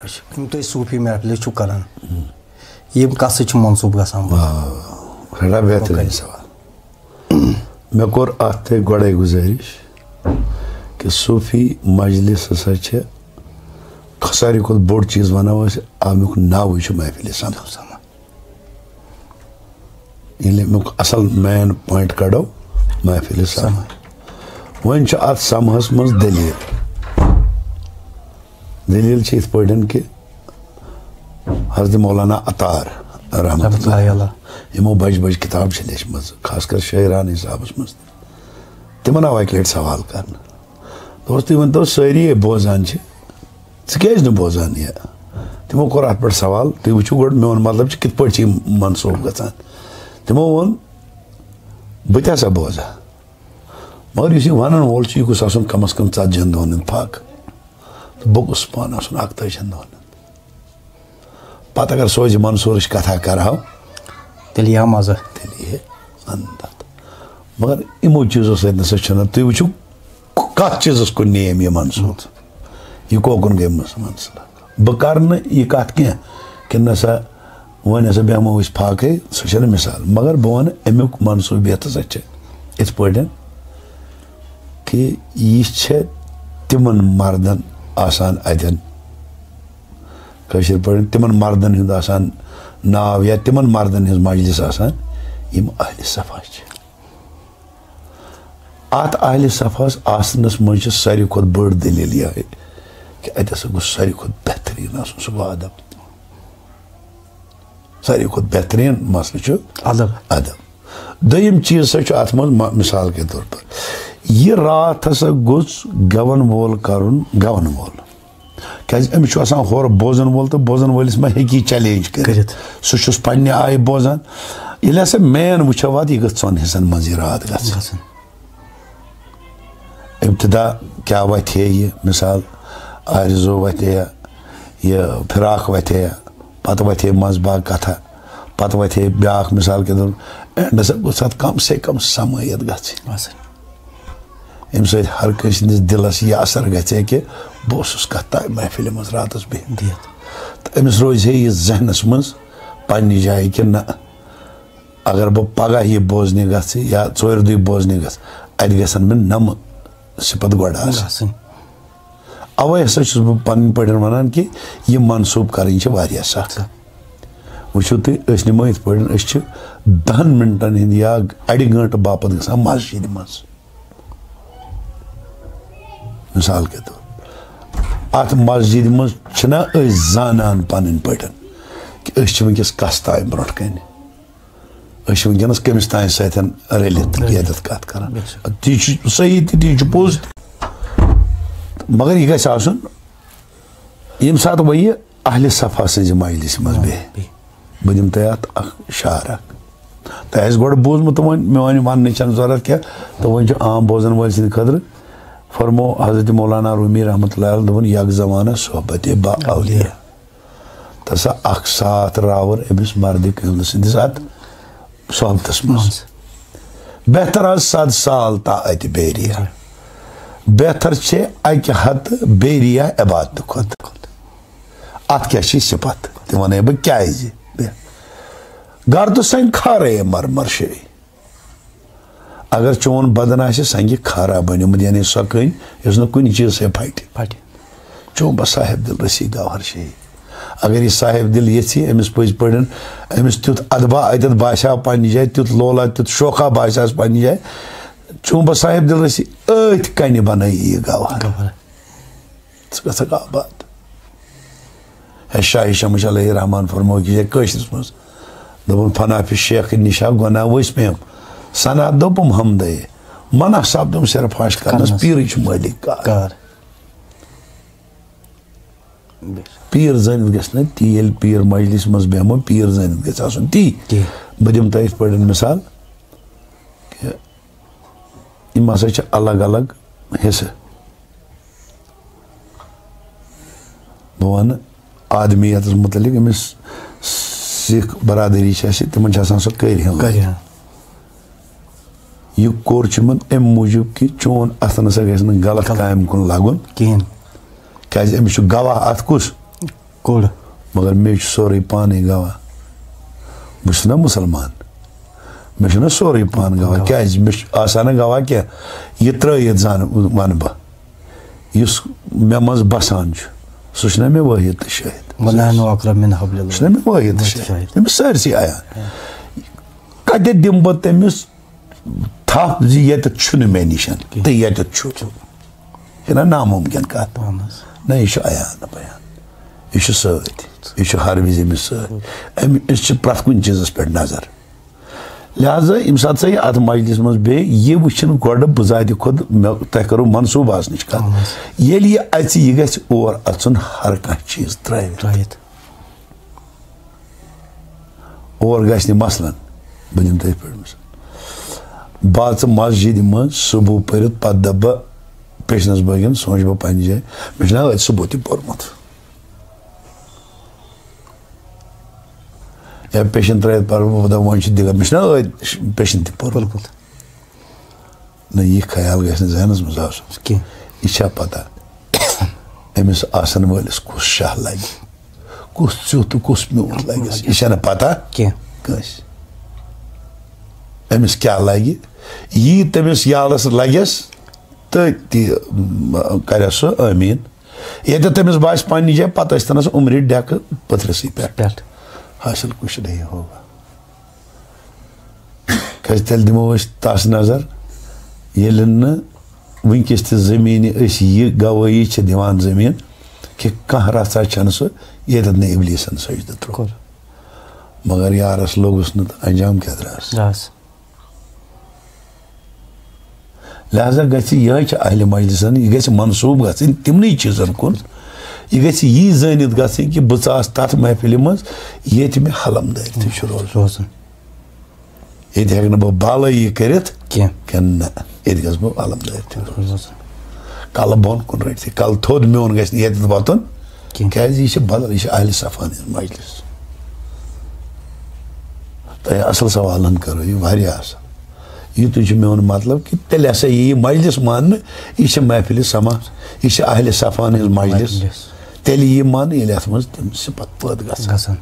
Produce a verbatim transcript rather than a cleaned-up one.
یِم تُہۍ صوٗفی محفلہٕ چھِو کران، یِم کَس سۭتۍ چھِ منسوٗب گژھان؟ آ، رٹا بہترین سوال۔ مےٚ کوٚر اتھ تہِ گۄڈے گُزٲرِش کہ صوٗفی مجلس ہسا چھِ ساروی کھۄتہٕ بوٚڑ چیٖز، ونو أسۍ، امیُک ناوٕے چھُ محفل سما۔ ییٚلہِ امیُک اصل مین پوینٹ کڑو، محفل سما۔ وۄنۍ چھُ اتھ سماہس منٛز دٔلیٖل۔ دٔلیٖل چھِ یِتھ پٲٹھۍ کہِ حضرت مولانا عطار رحمت رحمت اللہ اللہ علیہ۔ یِمو بجہِ بجہِ کِتاب چھِ لیچھمٕژ، خاص کر شٲعرانہٕ حسابس منٛز۔ تِمن آو اکہِ لٹہِ سوال کرنہٕ۔ دوٚپُس، "تُہۍ ؤنۍ تو، سٲری ہے بوزان چھِ، ژٕ کیازِ نہٕ بوزان یہِ؟" تِمو کوٚر اتھ پٮ۪ٹھ سوال، "تُہۍ وٕچھِو گۄڈٕ، میون مطلب چھُ کِتھ پٲٹھۍ چھِ یِم منسوٗخ گژھان؟" تِمو ووٚن، "بہٕ تہِ ہسا بوزٕ ہا، مگر یُس یہِ ونن وول چھُ، یہِ گوٚژھ آسُن کم از کم ژتجی ہن دۄہن ہُنٛد فاقہٕ، تہٕ بہٕ گوٚژھُس پانہٕ آسُن اکتٲجی ہن دۄہن ہُنٛد۔" پتہٕ اگر سوزِ منصوٗرٕچ کتھا کرہو، تیٚلہِ یی ہا مزٕ۔ تیٚلہِ یی ہا اندر۔ مگر یِمو چیٖزو سۭتۍ نسا چھُنہٕ، تُہۍ وٕچھِو، کتھ چیٖزس کُن نیم یہِ منصوٗر، یہِ کوکُن گٔے مس-، منصوٗر۔ بہٕ کرٕ نہٕ یہِ کتھ کینٛہہ کہِ نسا وۄنۍ ہسا بیٚہمو أسۍ فاقے، سُہ چھنہٕ مثال۔ مگر بہٕ ونہٕ، امیُک منصوٗبیت ہسا چھِ یِتھ پٲٹھۍ کہِ یہِ چھِ تِمن مردن آسان اتٮ۪ن، کٲشِر پٲٹھۍ تِمن مردن ہُنٛد آسان ناو یا تِمن مردن ہٕنٛز مجلس آسان، یِم اہلِ صفا چھِ۔ اتھ اہلِ صفاہس آسنس منٛز چھِ ساروی کھۄتہٕ بٔڑ دٔلیٖل یِہے کہِ اتہِ ہسا گوٚژھ ساروی کھۄتہٕ بہتریٖن آسُن، سُہ گوٚو ادب۔ ساروی کھۄتہٕ بہتریٖن مسلہٕ چھُ ادب۔ ادب۔ دوٚیِم چیٖز ہسا چھُ اتھ منٛز، م-، مثال کے طور پر، یہِ راتھ ہسا گوٚژھ گٮ۪ون وول کرُن گٮ۪ون وول۔ کیازِ أمِس چھُ آسان ہورٕ بوزن وول، تہٕ بوزن وٲلِس ما ہیٚکہِ یہِ چیلنج کٔرِتھ۔ کٔرِتھ۔ سُہ چھُس پننہِ آیہِ بوزان۔ ییٚلہِ ہسا مین وٕچھو، واتہِ یہِ گٔژھ ژۄن حصن منٛز یہِ راتھ گژھٕنۍ۔ گژھُن۔ ابتدا کیٛاہ وتھِ ہے یہِ، مثال، آرزو وتھِ ہے، یہِ فراق وتھِ ہے، پتہٕ وتھِ ہے منٛز باگ کتھا، پتہٕ وتھِ ہے بیٛاکھ، مثال کے طور، اینڈس گوٚژھ اتھ کم سے کم سمٲیت گژھٕنۍ۔ آسٕنۍ۔ ییٚمہِ سۭتۍ ہر کٲنٛسہِ ہٕنٛدِس دِلس یہِ اثر گژھِ ہے کہِ بہٕ اوسُس کتھ تام محفلہِ منٛز راتس بِہِتھ۔ بِہِتھ۔ تہٕ أمِس روزِ ہے یہِ ذہنس منٛز پننہِ جایہِ کہِ نہ، اگر بہٕ پگاہ یہِ بوزنہِ گژھٕ یا ژورِ دُہۍ بوزنہِ گژھٕ، اتہِ گژھن مےٚ نمہٕ صفت گۄڈٕ آسٕنۍ۔ آسٕنۍ۔ اوے ہسا چھُس بہٕ پنٕنۍ پٲٹھۍ ونان کہِ یہِ منسوٗب کرٕنۍ چھِ واریاہ سخ۔ سخ۔ وٕچھِو تُہۍ، أسۍ نِمو یِتھ پٲٹھۍ، أسۍ چھِ دہن منٹن ہٕنٛدۍ یا اڑِ گٲنٹہٕ باپتھ گژھان مسجدِ منٛز۔ مثال کے طور، اتھ مسجدِ منٛز چھِنہ أسۍ زانان پنٕنۍ پٲٹھۍ کہِ أسۍ چھِ وٕنکیٚس کس تام برونٛٹھ کنہِ۔ أسۍ چھِ وٕنکیٚنَس کٔمِس تانۍ سۭتۍ رٔلِتھ رٔلِتھ۔ ییٚتٮ۪تھ کَتھ کَران۔ بے شک۔ تی چھُ صحیح تہِ، تی چھُ پوٚز تہِ۔ مگر یہِ گژھِ آسُن، ییٚمہِ ساتہٕ وۄنۍ یہِ اہلِ صفا سٕنٛزِ مجلسہِ منٛز بیٚہہِ، بیٚہہِ۔ بہٕ دِمہٕ تۄہہِ اَتھ اَکھ شعر اَکھ۔ تۄہہِ آسہِ گۄڈٕ بوٗزمُت تہٕ وۄنۍ میٛانہِ وَننٕچ چھَنہٕ ضروٗرت کینٛہہ، تہٕ وۄنۍ چھُ عام بوزَن وٲلۍ سٕنٛدِ خٲطرٕ۔ فرمو حضرت مولانا رومی رحمتہ اللہ علیہ، دوٚپُن، "یک زمانہ صحبت با اولیاء۔" تہٕ سا اکھ ساتھ راوُر أمِس مردِ کٲملہٕ سٕنٛدِس اتھ صحبتس منٛز۔ بہتر از صد سال تا اتہِ بیریا۔ بہتر چھے اکہِ ہتہٕ بیریا عبادتہٕ کھۄتہٕ۔ اتھ کیٛاہ چھِ صفت؟ تہِ ونے بہٕ کیٛازِ۔ گر تہٕ سنگ کھارے مرمر شے۔ اگر چون بدن آسہِ سنگہِ کھارا بنیومُت، یعنی سۄ کٔنۍ یۄس نہٕ کُنہِ چیٖز سۭتۍ پھٹہِ۔ پھٹہِ۔ چون بس صاحب دل رسی گوہر شے۔ اگر یہِ صاحب دل یژھِ، أمِس پٔزۍ پٲٹھۍ، أمِس تیُتھ ادبا اتٮ۪تھ باسیو پننہِ جایہِ، تیُتھ لولا، تیُتھ شوخا باسیس پننہِ جایہِ، چون بس صاحب دل رسی أتھۍ کنہِ بنٲیی یہِ گوہر۔ گوہر۔ ژٕ گژھکھ آباد۔ ہے شاہ شمس علیہ رحمان فرموو کہِ یہِ کٲشرِس منٛز۔ دوٚپُن، "فنا فی شیخ نشا گۄناہ ؤسۍ میم۔ ثنا دوٚپُم حمدے۔ منع سپدُم صرف ہش کرنس، کرنس۔ پیٖرٕے چھُ مٲلِک کار۔" کار۔ پیٖر زٲنِتھ گژھِ نہٕ تی، ییٚلہِ پیٖر مجلس منٛز بیٚہمو، پیٖر زٲنِتھ گژھِ آسُن تی۔ تی۔ بہٕ دِمہٕ تۄہہِ یِتھ پٲٹھۍ مثال کہِ یِم ہسا چھِ الگ الگ حصہٕ۔ بہٕ وَنہٕ آدمیتَس مُتعلِق، أمِس سِکھ برادٔری چھِ اَسہِ، تِمَن چھِ آسان سۄ کٔرۍ ہٕنٛز۔ کٔرۍ ہٕنٛز۔ یہِ کوٚر چھُ یِمَن اَمہِ موٗجوٗب کہِ چون اَتھٕ نہ سا گژھِ نہٕ غلط غلط۔ کامہِ کُن لَگُن۔ کِہیٖنۍ۔ کیٛازِ أمِس چھُ گواہ اَتھ کُس؟ کوٚر۔ مگر مےٚ چھُ سورُے پانٕے گواہ۔ بہٕ چھُس نہ مُسلمان، مےٚ چھُنہ سورُے پان گواہ۔ کیٛازِ؟ مےٚ چھُ آسان نہ گواہ کینٛہہ، یہِ ترٛٲیِتھ زانہٕ وَنہٕ بہٕ۔ یُس مےٚ منٛز بَسان چھُ، سُہ چھُنہ مےٚ وٲحد تہٕ شٲہِد۔ ونحن اقرب من حبل سُہ چھُنہ مےٚ وٲحد تہٕ شٲہِد، مےٚ چھِ سٲرسٕے عیان۔ کَتہِ دِمہٕ بہٕ تٔمِس تھپھ زِ ییٚتٮ۪تھ چھُنہٕ مےٚ نِش تہٕ ییٚتٮ۪تھ چھُ؟ یہِ چھُنہ نامُمکِن کَتھ۔ نہ، یہِ چھُ عیان بیان، یہِ چھُ سۭتۍ، یہِ چھُ ہر وِزِ أمِس سۭتۍ۔ أمۍ، أسۍ چھِ پرٛٮ۪تھ کُنہِ چیٖزَس پٮ۪ٹھ نظر۔ لہذا ییٚمہِ ساتہٕ سا یہِ اَتھ مجلِس منٛز بیٚیہِ یہِ وٕچھِنۍ گۄڈٕ بہٕ ذاتِ خۄد، مےٚ، تۄہہِ کٔرٕو منصوٗبہٕ آسنٕچ کَتھ۔ ییٚلہِ یہِ اَژِ، یہِ گژھِ اور اَژُن ہر کانٛہہ چیٖز ترٛٲوِتھ۔ ترٲیِتھ۔ اور گژھِ نہٕ، مثلاً، بہٕ دِمہٕ تۄہہِ پٮ۪ٹھ مثال۔ بہٕ اژٕ مسجدِ منٛز صبح پٔرِتھ، پتہٕ دپہٕ بہٕ پیشنس بٲگٮ۪ن، سونچہٕ بہٕ پننہِ جایہِ، مےٚ چھُنہ أتۍ صبح تہِ پوٚرمُت۔ یا پیشن ترٲیِتھ پرٕ بہٕ، بہٕ دپہٕ وۄنۍ چھُ دِگہ، مےٚ چھُنہ أتۍ پیشن تہِ پوٚرمُت۔ نہ، یہِ خیال گژھِ نہٕ ذہنس منٛز آسُن۔ کینٛہہ۔ یہِ چھا پتہ أمِس آسن وٲلِس کُس شاہ لگہِ، کُس ژیوٚٹ تہٕ کُس میوٗٹھ لگٮ۪س؟ یہِ چھنہٕ پتہ کینٛہہ۔ کٲنٛسہِ۔ أمِس کیٛاہ لگہِ؟ یی تٔمِس یالس لگٮ۪س تہٕ تہِ، م، کرٮ۪س سُہ آمیٖن۔ ییٚتٮ۪تھ تٔمِس باسہِ پننہِ جایہِ، پتہٕ ٲسۍ تنس عمرِ ڈٮ۪کہٕ پٔتھرِسٕے پٮ۪ٹھ۔ پٮ۪ٹھ۔ حاصل کچھ نہیں ہوگا۔ کیٛازِ تیٚلہِ دِمو أسۍ تس نظر، ییٚلہِ نہٕ وٕنکیٚس تہِ زٔمیٖنہِ أسۍ یہِ گوٲہی چھِ دِوان زٔمیٖن کہِ کانٛہہ رژھا چھَنہٕ سُہ ییٚتٮ۪تھ نہٕ ابلیٖسن سجدٕ ترٛوو۔ کوٚر۔ مگر یارس لوٚگُس نہٕ تہٕ انجام کیٛاہ درٛاس؟ درٛاس۔ لہذا گژھِ یِہوٚے چھِ اہلِ مجلسن، یہِ گژھِ منسوٗب گژھٕنۍ تِمنٕے چیٖزن کُن۔ یہِ گژھِ یی زٲنِتھ گژھٕنۍ کہِ بہٕ ژاس تتھ محفلہِ منٛز ییٚتہِ مےٚ حلم دٲرِتھٕے چھُ روزُن۔ روزُن۔ ییٚتہِ ہٮ۪کہٕ نہٕ بہٕ بالٲیی کٔرِتھ کینٛہہ۔ کِنہٕ نہ، ییٚتہِ گژھٕ بہٕ علم دٲرِتھٕے روزُن۔ روزُن۔ کلہٕ بۄن کُن رٔٹِتھٕے، کلہٕ تھوٚد میون گژھِ نہٕ ییٚتٮ۪تھ وۄتُن۔ کینٛہہ۔ کیٛازِ یہِ چھِ بدل، یہِ چھِ اہلِ صفان ہٕنٛز مجلس۔ تۄہہِ اصل سوالن کٔرو یہِ واریاہ اصل۔ یُتُے چھُ میون مطلب کہِ تیٚلہِ ہسا یی یہِ مجلس ماننہٕ، یہِ چھِ محفلِ سما، یہِ چھِ اہلِ صفان ہٕنٛز مجلس۔ مجلس۔ تیٚلہِ یی ماننہٕ ییٚلہِ اتھ منٛز تِم صفت پٲدٕ گژھن۔ گژھن۔